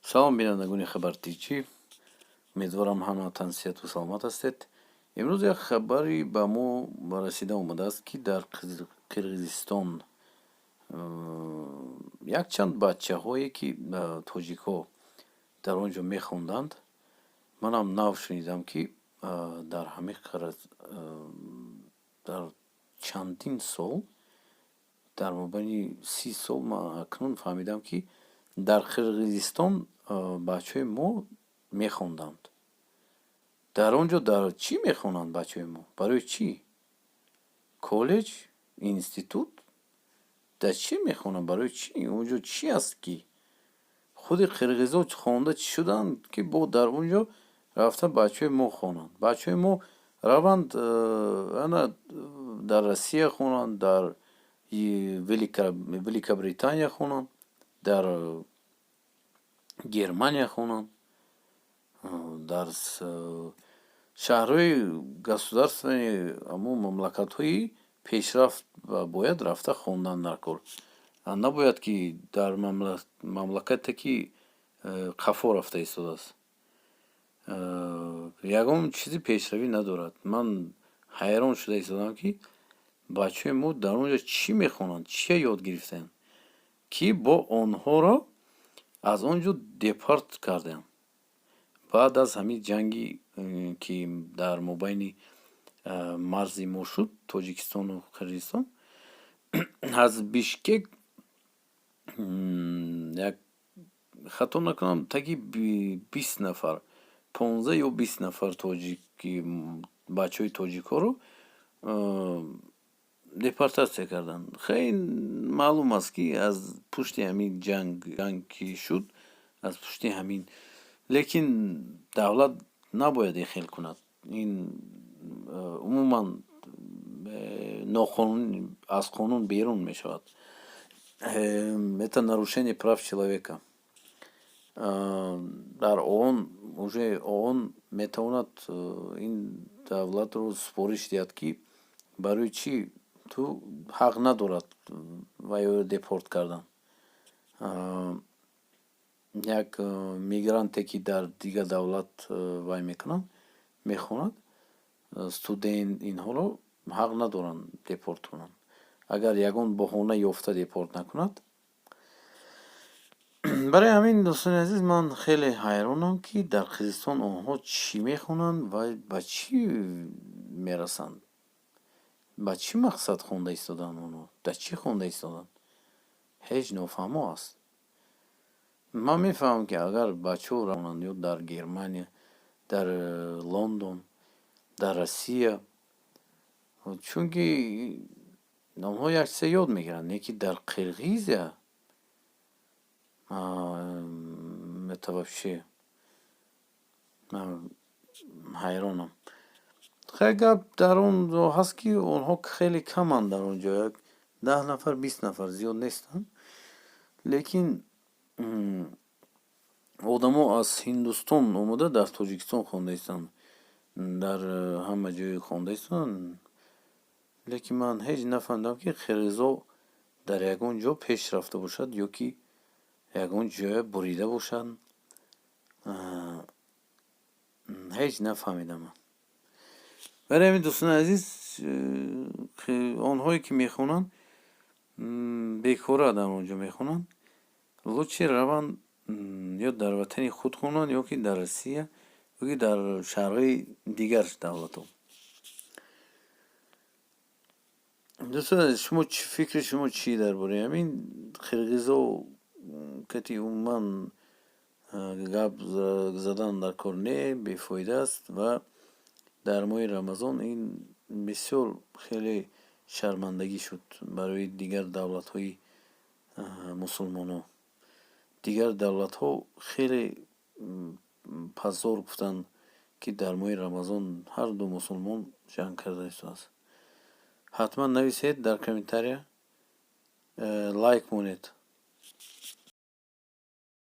Салом, бинандагони Хабар Тҷ. Умедворам, ҳамаатон сиҳату саломат ҳастед. Имрӯз як хабаре ба мо расида омадааст, ки дар Қирғизистон якчанд бачаҳое, ки тоҷикҳо дар он ҷо мехонданд. Манам нав шунидам, ки дар ҳамин дар чандин сол, дар мобайни 30 сол, ман акнун фаҳмидам, ки дар Қирғизистон бачаҳои мо мехонданд. Дар он ҷо дар чӣ мехонанд бачаҳои мо? Барои чӣ? Коллеҷ, институт, дар чӣ мехонанд? Барои чӣ? Он ҷо чӣ аст, ки худи қирғизо хонда чӣ шуданд, ки бо дар он ҷо рафта бачаҳои мо хонанд? Бачаҳои мо раванд, ана дар Россия хонанд, дар Великобритания хонанд, дар Германия хонанд, дар шаҳрҳои государственный, ҳамун мамлакатҳои пешрафт бояд рафта хондан дар кор. Набояд, ки дар мамлакате, ки қафо рафта истодааст, ягон чизи пешравӣ надорад. Ман ҳайрон шуда истодам, ки бачаҳои мо дар он ҷо чӣ мехонанд, чия ёд гирифтаанд, ки бо онҳоро аз он ҷо депорт карданд. Баъд аз ҳамин ҷанги, ки дар мобайни марзи мо шуд, Тоҷикистону Қирғизистон, аз Бишкек, як хато накунам, таги 20 нафар, 15 ё 20 нафар тоҷики, бачаҳои тоҷикҳоро депортатсия карданд. Хеле маълум аст, ки аз пушти ҳамин ҷанг ки шуд, аз пушти ҳамин. Лекин давлат набояд ин хел кунад. Ин умуман ноқонун, аз қонун берун мешавад. Это нарушение прав человека. Дар ООН уже ООН метавонад ин давлатро супориш диҳад, ки барои чӣ ту ҳақ надорад вайро депорт кардан. Як мигранте, ки дар дигар давлат вай мекунанд, мехонад, студент, инҳоро ҳақ надоранд депорт кунанд, агар ягон баҳона ёфта депорт накунад. Барои ҳамин, дӯстони азиз, ман хеле ҳайронам, ки дар Қирғизистон онҳо чӣ мехонанд ва ба чӣ мерасанд, ба чӣ мақсад хонда истодаанд онҳо, дар чӣ хонда истодаанд, ҳеҷ нофаҳмо аст. Ман мефаҳмам, ки агар бачаҳо раванд ё дар Германия, дар Лондон, дар Россия, чунки онҳо як чизе ёд мегиранд, не ки дар Қирғизия это вообще ман ҳайронам. Хеле гап дар он ҳаст, ки онҳо хеле каманд дар он ҷо, як 10 нафар, 20 нафар зиёд нестанд, лекин одамо аз Ҳиндустон омада дар Тоҷикистон хонда истанд, дар ҳама ҷое хонда истанд. Лекин ман ҳеҷ нафаҳмидам, ки қирғизо дар ягон ҷо пеш рафта бошад ё ки ягон ҷоя бурида бошанд. Ҳеҷ нафаҳмидам ман. Барои ҳамин, дӯстони азиз, онҳое, ки мехонанд, бекора дар он ҷо мехонанд. Лучше раванд, ё дар ватани худ хонанд, ё ки дар Россия, ё ки дар шаҳрҳои дигар давлатҳо. Дӯстони азиз, шумо фикри шумо чӣ дар бораи ҳамин қирғизо? Кати умуман гап задан дар кор не, бефоида аст. Ва дар моҳи Рамазон ин бисёр хеле шармандагӣ шуд барои дигар давлатҳои мусулмонон. Дигар давлатҳо хеле позор гуфтанд, ки дар моҳи Рамазон ҳарду мусулмон ҷанг карда истодааст. Ҳатман нависед дар комментария, лайк монед.